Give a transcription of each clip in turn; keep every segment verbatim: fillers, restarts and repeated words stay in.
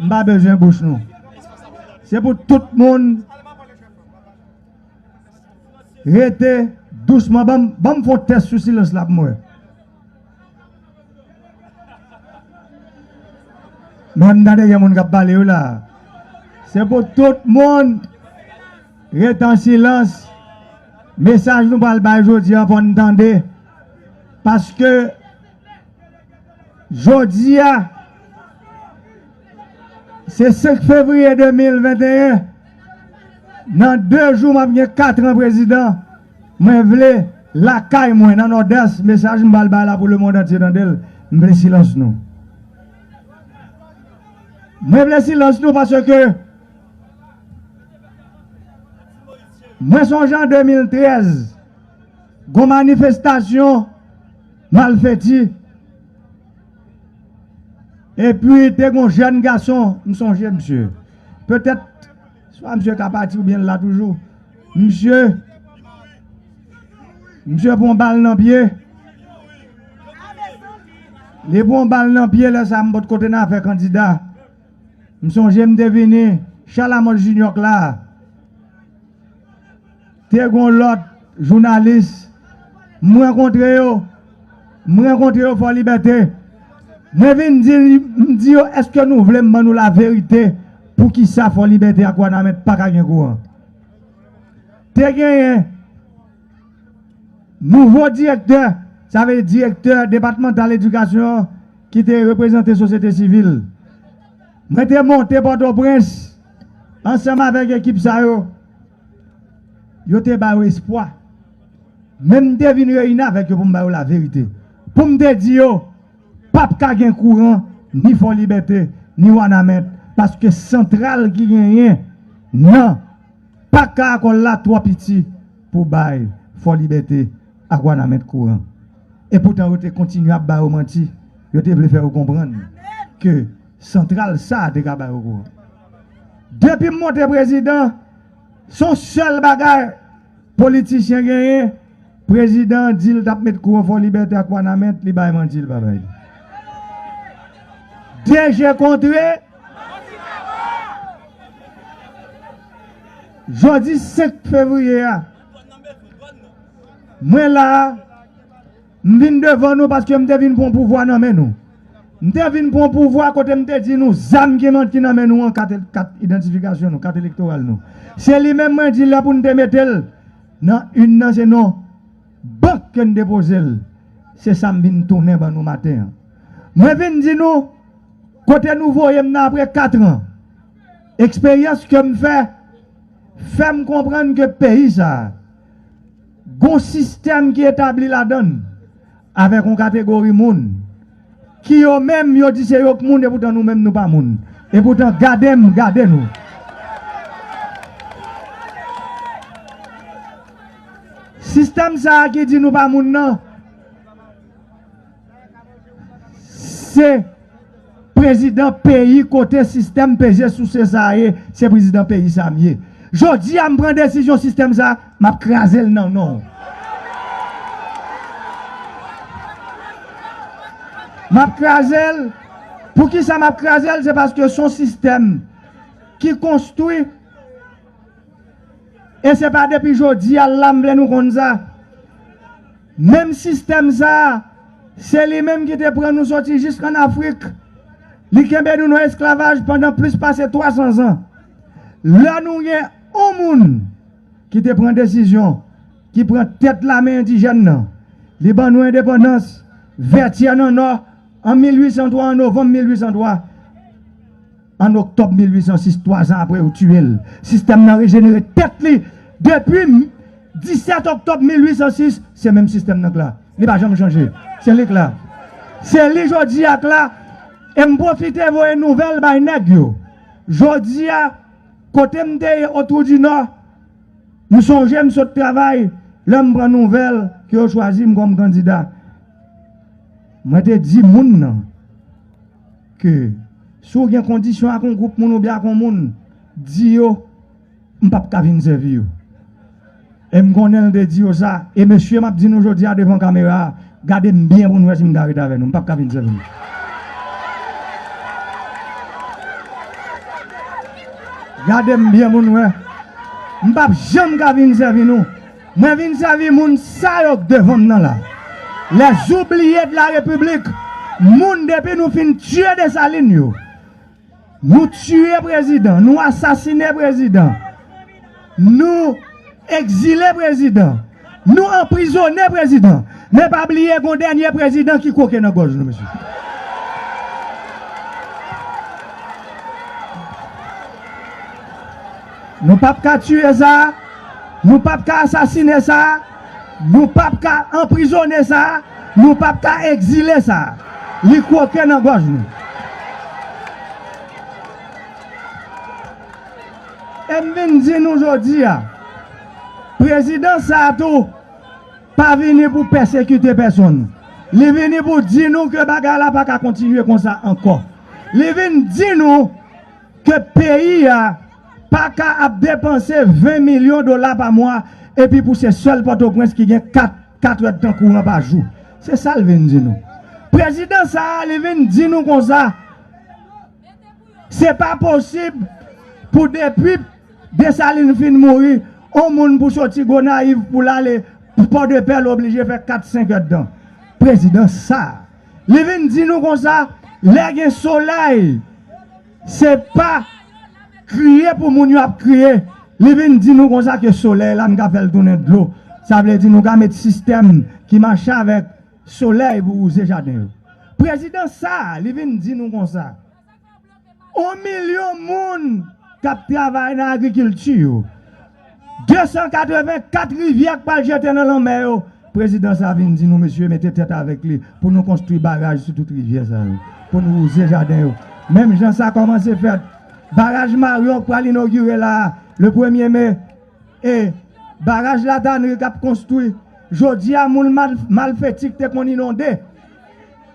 M pa bezwen bouch nou. Se pou tout moun rete dousman. Ban m, ban m fè yon tès sou silans la pou m wè. Men m tande gen moun k ap pale wi la. Se pou tout moun rete an silans. Mesaj nou pral bay jodi a fò n tande. Paske jodi a, se senk fevriye de mil venteyen. Nan de jou, m ap gen kat an prezidan. Mwen vle lakay mwen nan Nòdès, mesaj m pral bay la pou lemonn antye tande l. M vle silans nou. Mwen vle silans nou paske mwen sonje an de mil trèz, gon manifestasyon Malfeti. Epi te gon jèn gason, m sonje misye. Petèt, swa misye ka pati oubyen l la toujou. Misye, misye pran bal nan pye. Li pran bal nan pye, lè sa a m potko te nan afè kandida. M sonje m te vini Chalamont Junior k la. Te gon lòt jounalis, m rankontre yo, m rankontre yo Fò Libète. Mwen vin di, m di yo, èske nou vle m ban nou laverite poukisa Fò Libète ak Wanament pa ka gen kouran? Te genyen nouvo direktè, sa vle di direktè depatmantal edikasyon an ki te reprezante sosyete sivil. Mwen te monte Pòtoprens ansanm avèk ekip sa yo. Yo te ba yo espwa. Men m te vin reyini avèk yo pou m ba yo laverite. Pou m te di yo, p ap ka gen kouran ni Fò Libète, ni Wanament, paske santral ki genyen nan pak Karakòl la twò piti pou bay Fò Libète ak Wanament kouran. Epoutan, yo te kontinye ap ba yo manti. Yo te vle fè yo konprann ke santral sa a te ka ba yo kouran. Depi m monte prezidan, se yon sèl bagay politisyen genyen, prezidan an di l t ap met kouran Fò Libète ak Wanament, li bay manti, li pa bay li. De je kontre, jodi senk fevriye a, mwen la a, m vin devan nou paske m te vin pran pouvwa nan men nou. M te vin pran pouvwa kote m te di nou zam ki nan, ki nan men nou an, kat, kat idantifikasyon nou, kat elektoral nou. Se li menm mwen di lè pou n te mete l nan ün nan se non bank ke n depoze l. Se sa m vin tounen ban nou maten an. Mwen vin di nou kote nou voye m nan apre kat an. Eksperyans ke m fè, fè m konprann ke peyi sa a, gon sistèm ki etabli ladan l avèk yon kategori moun ki yo menm yo di se yo k moun, epoutan nou menm nou pa moun. Epoutan gade m, gade nou. Sistèm sa a ki di nou pa moun nan, se prezidan peyi kote sistèm peze souse sa a ye, se prezidan peyi sa a m ye. Jodi a, m pran desizyon sistèm sa a, m ap kraze l nan non w. M ap kraze l. Poukisa m ap kraze l? Se paske se yon sistèm ki konstwi. E se pa depi jodi a la m vle nou konn sa. Menm sistèm sa a, se li menm ki te pran nou soti jisk ann Afrik. Li kenbe nou nan esklavaj pandan plis pase twa san zan. Lè nou gen yon moun ki te pran desizyon, ki pran tèt lame endijèn nan, li ban nou endepandans, Vètyè nan Nò, an mil uit san twa, an novanm mil uit san twa. An oktòb mil uit san sis, twa zan apre, yo tiye l. Sistèm nan rejenere tèt li. Depi m-, disèt oktòb mil uit san sis, se menm sistèm nan k la. Li pa janm chanje. Se li k la. Se li jodi a k la. E m pwofite voye nouvèl bay nèg yo. Jodi a, kote m te ye, Otwou di Nò, m sonje m sot travay, lè m pran nouvèl ke yo chwazi m kòm kandida. Mwen te di moun nan ke si w gen kondisyon ak yon gwoup moun oubyen ak yon moun, di yo, m p ap ka vin sèvi yo. E m konnen l te di yo sa, e mesye, m ap di nou jodi a devan kamera a, gade m byen pou n wè si m ka ret avè nou, m p ap ka vin sèvi nou. Gade m byen pou n wè. M p ap janm ka vin sèvi nou. Mwen vin sèvi moun sa yo k devan m nan la. Les oubliés de la République. Moun depi nou fin tiye Desalin yo. Nou tiye prezidan, nou asasinen prezidan. Nou egzile prezidan. Nou anprizone prezidan. Men pa bliye gon dènye prezidan ki kwoke nan gòj nou, mesye. Nou p ap ka tiye sa, nou p ap ka asasine sa, nou p ap ka anprizone sa, nou p ap ka egzile sa. Li kwoke nan gòj nou. E m vin di nou jodi a, prezidan sa a tou pa vini pou pèsekite pèsonn. Li vini pou di nou ke bagay la pa ka kontinye konsa ankò. Li vin di nou ke peyi a pa ka ap depanse ven milyon dola pa mwa, epi pou se sèl Pòtoprens ki gen kat, kat èdtan kouran pa jou. Se sa l vin di nou. Prezidan sa a, li vin di nou konsa, se pa posib pou depi Desalin fin mouri, on moun pou soti Gonayiv pou l ale Pòdepè, l oblije fè kat, senk èdtan. Prezidan sa a, li vin di nou konsa, lè gen solèy, se pa kriye pou moun yo ap kriye. Li vin di nou konsa ke solèy la, n ka fè l tounen dlo. Sa vle di nou ka met sistèm ki mache avèk solèy pou wouze jaden yo. Prezidan sa a, li vin di nou konsa, on milyon moun k ap travay nan agrikilti yo. De san katrevenkat rivyè k pral jete nan lanmè yo. Prezidan sa a vin di nou, mesye, mete tèt avèk li pou nou konstwi baraj sou tout rivyè sa yo, pou nou wouze jaden yo. Menm jan sa kòmanse fèt, baraj Maryon k pral inogire la a, le premye me, e baraj Latanri k ap konstwi. Jodi a, moun mal, malfeti k te konn inonde,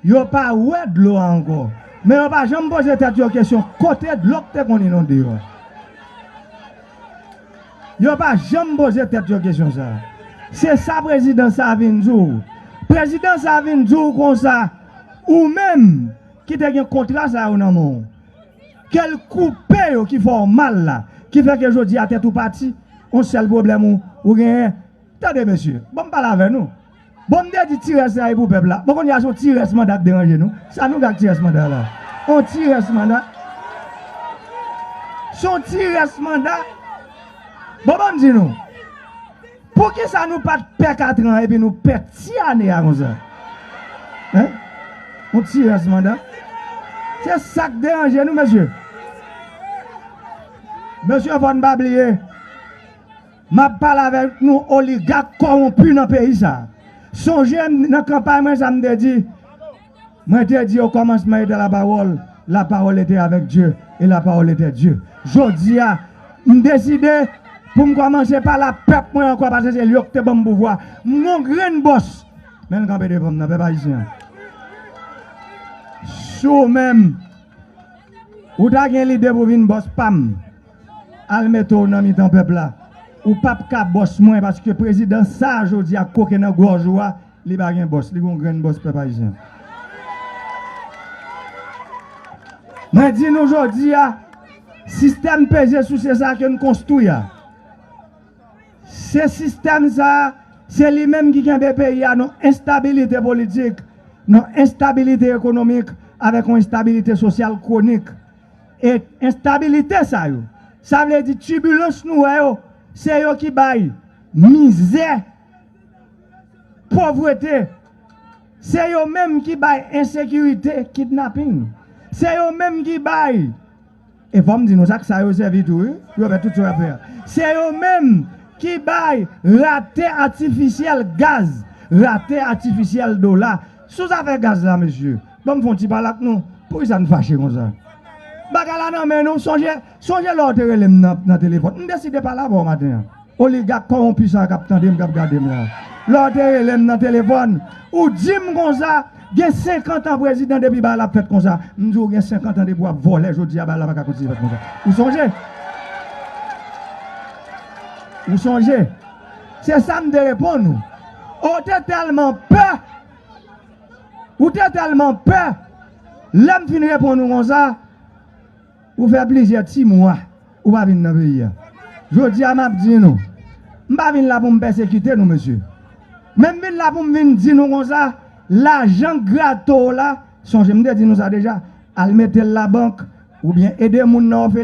yo pa wè dlo a ankò. Men yo pa janm poze tèt yo kesyon, kote dlo k te konn inonde yo a? Yo pa janm poze tèt yo kesyon sa a. Se sa prezidan sa a vin di w. Prezidan sa a vin di w konsa, ou menm ki te gen kontra sa yo nan men w, ke l koupe yo ki fè w mal la, ki fè ke jodi a tèt ou pati, yon sèl pwoblèm ou, ou genyen. Tande, mesye, ban m pale avè nou. Bon, m te di ti rès la e pou pèp la. Bon, kounye a se yon ti rès manda k deranje nou. Sa nou gen ak ti rès manda la? Yon ti rès manda. Se yon ti rès manda. Bon, ban m di nou. Poukisa nou pa t pè katran epi nou pè ti ane a konsa? Hein? Yon ti rès manda. Se sa k deranje nou, mesye. Mesye, fò n pa bliye. M ap pale avèk nou oligak kòwonpi nan peyi sa a. Sonje m nan kanpay mwen sa m te di. Mwen te di, au commencement était la parole, la parole était avec Dieu, et la parole était Dieu. Jodi a, m deside pou m kòmanse pale a pèp mwen ankò, paske se yo k te ban m pouvwa. M gon grenn bòs, men l kanpe devan m nan, pèp ayisyen an. Si w menm, ou ta gen lide pou vin bòs pa m, al mete w nan mitan pèp la. Ou p ap ka bòs mwen, paske prezidan sa a jodi a koke nan gòj ou a, li pa gen bòs, li gon grenn bòs pèp ayisyen. Mwen di nou jodi a, sistèm peze souse sa a ke n konstwi a, se sistèm sa a, se li menm ki kenbe peyi a nan enstabilite politik, nan enstabilite ekonomik, avèk yon enstabilite sosyal kwonik. E enstabilite sa yo, sa vle di tibilans nou wè yo, se yo ki bay mizè, povrete, se yo menm ki bay ensekirite, kidnaping, se yo menm ki bay, e fò m di nou sa, sa yo sèvi tou, wi, pou yo fè tout sa yo ap fè a. Se yo menm ki bay rate atifisyèl gaz, rate atifisyèl dola. Sou zafè gaz la, mesye, ban m fè yon ti pale ak nou. Poukisa n fache konsa? Bagay la nan men nou. Sonje, sonje lè w te rele m nan, nan telefòn. M deside pale avè w maten an. Oligak kòwonpi sa k ap tande m, k ap gade m la. Lè w te rele m nan telefòn, ou di m konsa, gen senkant an prezidan depi bagay la ap fèt konsa. M di w gen senkant an depi w ap vòlè, jodi a bagay la pa ka kontinye fèt konsa. Ou sonje? Ou sonje? Se sa m te reponn ou. Ou te tèlman pè. Ou te tèlman pè. Lè m fin reponn ou konsa, ou fè plizyè ti mwa. Ou pa vin nan peyi a. Jodi a m ap di nou, m pa vin la pou m pèsekite nou, mesye. Men m vin la pou m vin di nou konsa, lajan grato w la, sonje m te di nou sa deja, al mete l labank, oubyen ede moun nan òfelina.